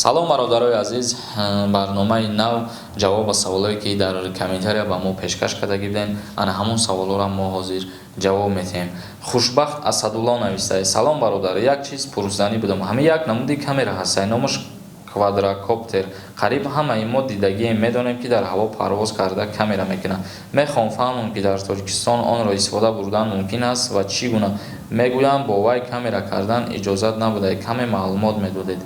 Салом, бародарои азиз! Барномаи нав, ҷавоб ба саволое, ки дар комментария ба мо пешкаш карда будем, ана ҳамон саволҳоро мо ҳозир ҷавоб медиҳем. Хушбахт Асадулло нависад: «Салом, бародар, як чиз пурсданӣ будам. Ҳамин як намуди камера ҳастай, номаш квадрокоптер. Қариб ҳамаи мо дидагием, медонем, ки дар ҳаво парвоз карда камера мекунад. Мехоҳам фаҳмам, ки дар Тоҷикистон онро истифода бурдан мумкин аст ва чӣ гуна? Мегӯянд, бо вай камера кардан иҷозат набуда. Каме маълумот медодед».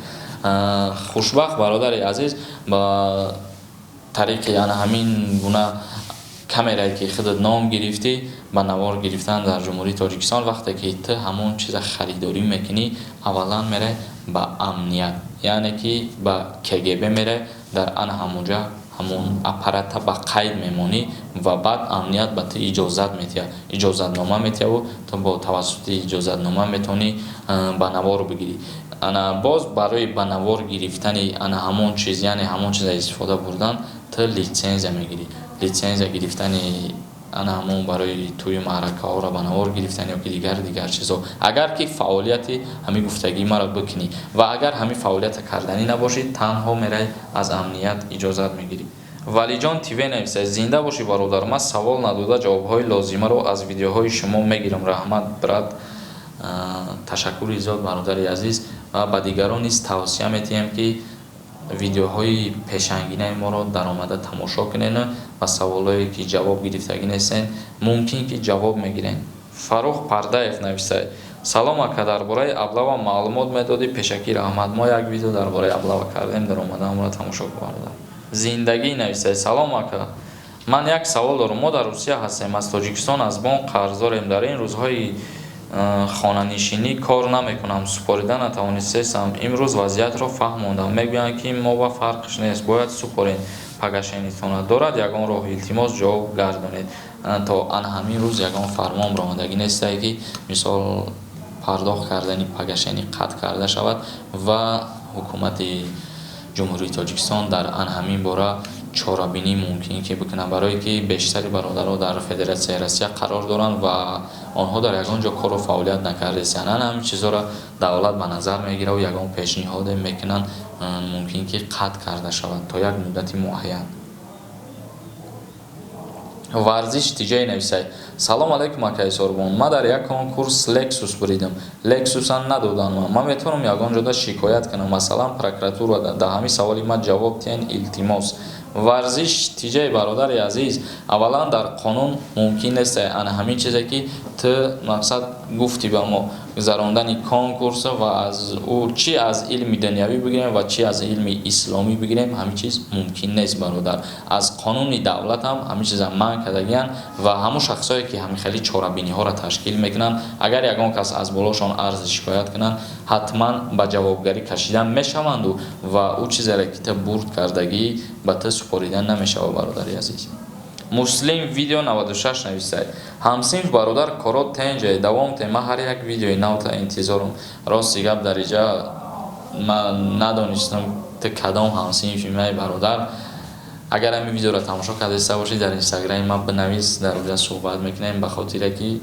Хушбахт бародари азиз, ба тариқи ана ҳамин гуна камерае, ки худат ном гирифтӣ, ба навор гирифтан дар Ҷумҳурии Тоҷикистон, вақте ки ту ҳамон чиза харидорӣ мекунӣ, аввалан мерай ба амният, яъне ки ба КГБ мерай, дар ана ҳамонҷа ҳамон аппарата ба қайд мемонӣ ва баъд амният ба ту иҷозат медиҳад, иҷозатнома медиҳаву ту бо тавассути иҷозатнома метавонӣ ба навор бигирӣ. Ана боз барои ба навор гирифтани ана ҳамон чиз, яъне ҳамон чиза истифода бурдан, ту литсензия мегирӣ. Литсензия гирифтани ана ҳамон барои тӯю маъракаҳоро ба навор гирифтан ё ки дигар дигар чизҳо, агар ки фаъолияти ҳамин гуфтагии маро бикунӣ ва агар ҳамин фаъолията карданӣ набошӣ, танҳо мерай, аз амният иҷозат мегирӣ. Валиҷон ТВ нависад: «Зинда бошӣ, бародар. Ман савол надода, ҷавобҳои лозимаро аз видеоҳои шумо мегирам. Раҳмат, брат». Ташаккури зиёд, бародари азиз, ва ба дигарон низ тавсия медиҳем, ки видеоҳои пешангинаи моро даромада тамошо кунед ва саволое, ки ҷавоб гирифтагӣ нестен, мумкин ки ҷавоб мегирем. Фаррух Пардаев нависад: «Салом, ака, дар бораи облава маълумот медодӣ, пешакӣ раҳмат». Мо як видео дар бораи облава кардем, даромада ҳамонро тамошо кун, бародар. Зиндагӣ нависад: «Салом, ака, ман як савол дорам. Мо дар Русия ҳастем, аз Тоҷикистон аз бонк қарздорем. Дар ин рӯзҳои хонанишинӣ кор намекунам, супорида натавонистесам. Имрӯз вазъиятро фаҳмондам, мегӯянд, ки мо ба фарқш нест, бояд супорем погашение тона. Дорад ягон роҳ? Илтимос, ҷавоб гардонед». То ана ҳамин рӯз ягон фармон баромадагӣ нестае, ки мисол пардохт кардани погашение қатъ карда шавад ва ҳукумати Ҷумҳурии Тоҷикистон дар ана ҳамин бора чорабинӣ мумкин ки бикунад, барое ки бештари бародаро дар Федератсияи Россия қарор доранд ва онҳо дар ягон ҷо кору фаъолият накардастанд. Ана ҳамин чизҳоро давлат ба назар мегирад, ягон пешниҳоде мекунанд, мумкин ки қатъ карда шавад то як муддати муайян. Варзиш тиҷае нависад: «Салом алайкум, акаи Сорбон. Ман дар як конкурс Лексус буридам, Лексусан надоданд. Ман метавонам ягон ҷода шикоят кунам, масалан прокуратура? Дар ҳамин саволи ман ҷавоб диҳен, илтимос». Варзиш тиҷаи бародари азиз, аввалан, дар қонун мумкин нест ана ҳамин чизе, ки ту мақсад гуфтӣ ба мо, гузарондани конкурс ва аз ӯ чӣ аз илми дунявӣ бигирем ва чӣ аз илми исломӣ бигирем, ҳамин чиз мумкин нест, бародар. Аз қонуни давлатам ҳамин чиза манъ кардагиянд ва ҳамон шахсое, ки ҳамин хели чорабиниҳоро ташкил мекунанд, агар ягон кас аз болошон арзи шикоят кунанд, ҳатман ба ҷавобгарӣ кашида мешаванду ва ӯ чизере, ки ту бурд кардагӣ, ба ту супорида намешавад, бародари азиз. Муслим видео 96 нависад: «Ҳамсинф бародар, корот тенҷа, давом те, ман ҳар як видеои навта интизорум». Рости гап, дар иҷа ман надонистам, ту кадом ҳамсинфи май, бародар. Агар ҳамин видеоро тамошо кардаиста бошӣ, дар Инстаграми ман бинавис, дар оҷа суҳбат мекунем, ба хотире ки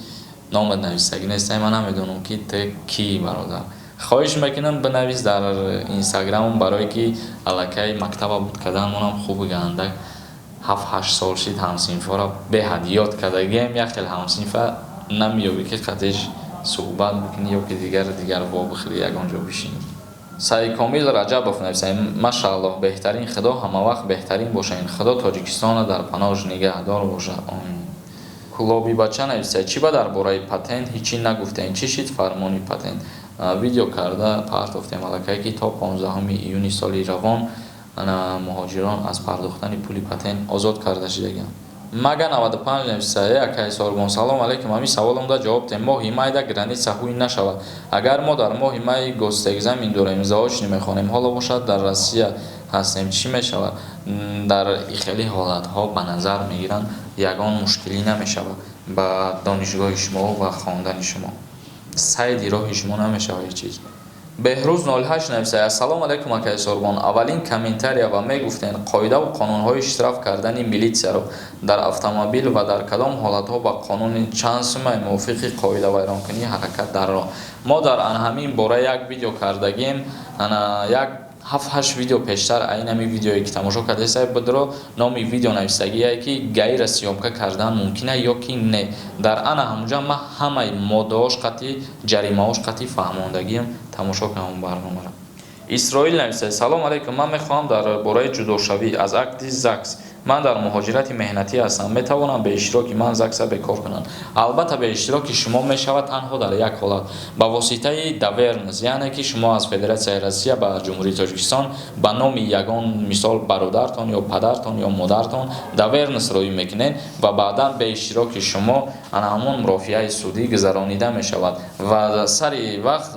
номат навистагӣ нестай, ман намедонам, ки ту кӣ, бародар. Хоҳиш мекунам, бинавис дар Инстаграмам, барое ки аллакай мактаба буд карданмонам хуби ганда 7-8 сол шид. Ҳамсинфҳоро беҳад ёд кардагием, як хел ҳамсинфа намеёбӣ, ки қатиш суҳбат бикунӣ ё ки дигар дигар вобихӯрӣ, ягон ҷо бишинӣ. Сайкомил Раҷабов нависад: «Машааллоҳ, беҳтарин, Худо ҳамавақт беҳтарин бошед, Худо Тоҷикистонро дар паноҳаш нигаҳдор бошад, омин». Кулоби бача нависад: «Чӣ ба дар бораи патент ҳечӣ нагуфтем? Чӣ шид фармони патент?» Видео карда партофтем аллакай, ки то 15 июни соли равон муҳоҷирон аз пардохтани пули патент озод карда шудагианд. Мага 95 нависад: «Э, акаи Сорбон, салом алейкум. Ҳамин саволам ҷавоб диҳем. Моҳи майда граница ҳуй нашавад? Агар мо дар моҳи май госэкзамен дорем, заочный мехонем, ҳоло бошад, дар Россия ҳастем, чӣ мешавад?» Дар хеле ҳолатҳо ба назар мегиранд, ягон мушкилӣ намешавад ба донишгоҳи шумо ва хондани шумо, сайди роҳи шумо намешавад ҳеҷ чиз. Беҳрӯз 08 нависад: «Ассалому алайкум, акаи Сорбон. Аввалин комментария ва мегуфтем қоидаву қонунҳои штраф кардани милитсияро дар автомобил ва дар кадом ҳолатҳо ба қонуни чанд сумаи мувофиқи қоидавайронкунии ҳаракат дар роҳ». Мо дар ҳамин бора як видео кардагем, ана як Ҳафт-ҳашт видео пештар айн ҳамин видеое, ки тамошо кардесай, бидро, номи видео нависагие, ки ГАИ-ра съёмка кардан мумкина ё ки не. Дар ана ҳамунҷа ман ҳамаи моддаҳош қатъи, ҷаримаҳош қатъи фаҳмондагиам. Тамошо кун ҳамон барномаро. Исроил нависад: «Салом алайкум, ман мехоҳам дар бораи ҷудошавӣ аз акти ЗАГС. Ман дар муҳоҷирати меҳнатӣ ҳастам. Метавонам бе иштироки ман ЗАГСа бекор кунанд?» Албатта, бе иштироки шумо мешавад, танҳо дар як ҳолат: ба воситаи доверенность, яъне ки шумо аз Федератсияи Россия ба Ҷумҳурии Тоҷикистон ба номи ягон, мисол, бародартон ё падартон ё модартон доверенность роӣ мекунед ва баъдан бе иштироки шумо ана ҳамон мурофиаи судӣ гузаронида мешавад ва сари вақт,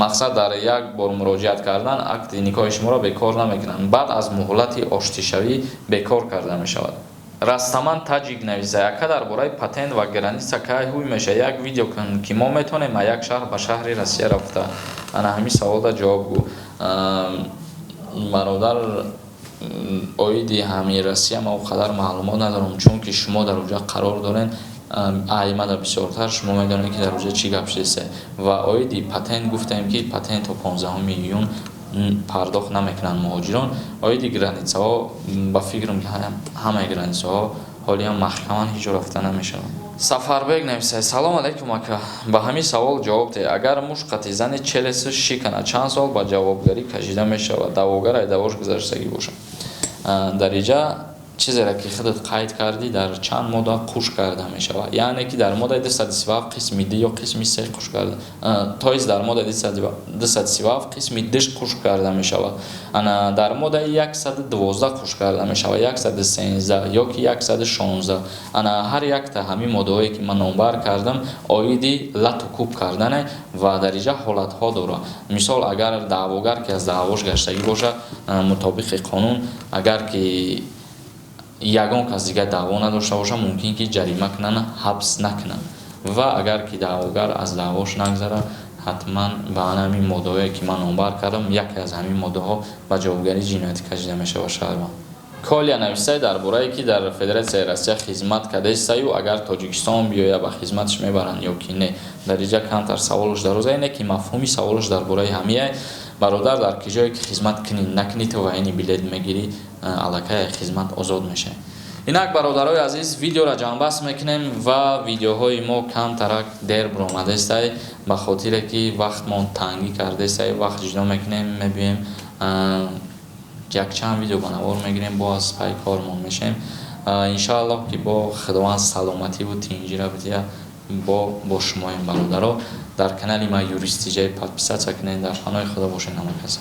мақсад, дар як бор муроҷиат кардан акти никоҳи шуморо бекор намекунанд. Баъд аз муҳлати оштишавӣ бекор карда мешавад. Растаман Таҷик нависа: «Ака, дар бораи патент ва граница кай ҳуй меша? Як видео кун, ки мо метавонем аз як шаҳр ба шаҳри Россия рафта». Ана ҳамин саволда ҷавоб гӯ, бародар. Оиди ҳамин Россия ман он қадар маълумот надорам, чунки шумо дар оҷа қарор доред, аймада бисёртар шумо медонед, ки дар оҷа чӣ гап шудеста. Ва оиди патент гуфтем, ки патент то 15 июн пардохт намекунанд муҳоҷирон. Оиди границаҳо, ба фикрам, ки ҳамаи границаҳо ҳолиам маҳкаманд, ҳеҷ ҷо рафта намешавад. Сафарбек нависад: «Салом алайкум, ака, ба ҳамин савол ҷавоб деҳ. Агар муш қати зани челюсть шиканад, чанд сол ба ҷавобгарӣ кашида мешавад, даъвогар айдавош гузаштагӣ бошад?» Дар иҷа чизеро, ки худат қайд кардӣ, дар чанд модда қуш карда мешавад, яъне ки дар моддаи 237 қисми д ё қисми се қуш карда, то есть дар моддаи 237 қисми дш қуш карда мешавад. Ана дар моддаи 112 қуш карда мешавад, 113 ё ки 116. Ана ҳар якта ҳамин моддаҳое, ки ман номбар кардам, оиди лату кӯб кардане ва дар иҷа ҳолатҳо дорад. Мисол, агар даъвогар ки аз даъвош гаштагӣ бошад, мутобиқи қонун, агар ки ягон кас дигар даъво надошта бошад, мумкин ки ҷарима кунанд, ҳабс накунанд. Ва агар ки даъвогар аз даъвош нагзарад, ҳатман ба ҳамин моддаҳое, ки ман номбар кардам, яке аз ҳамин моддаҳо ба ҷавобгарии ҷиноятӣ кашида мешавад шаҳрванд. Колия нависае дар борае ки дар Федератсияи Россия хизмат кардастаю, агар Тоҷикистон биёяд, ба хизматаш мебаранд ё ки не. Дар иҷа камтар саволаш дароза, ине ки мафҳуми саволаш дар бораи ҳамияй. Бародар, дар ки ҷое ки хизмат кунӣ накунӣ, ту военный билет мегирӣ, аллакай хизмат озод мешавӣ. Инак, бародарои азиз, видеоро ҷамъбаст мекунем ва видеоҳои мо камтарак дер биромадестай, ба хотире ки вақтмон тангӣ кардестай. Вақт ҷудо мекунем, мебиёем, якчанд видео ба навор мегирем, бо аз пайи кормон мешавем. Иншоаллоҳ, ки бо Худованд саломативу тинҷира бидиҳад, бо шумоем, бародаро. Дар канали ма Юрист Тиҷай подписаться кунед. Дар паноҳи Худо бошед, ҳама каса.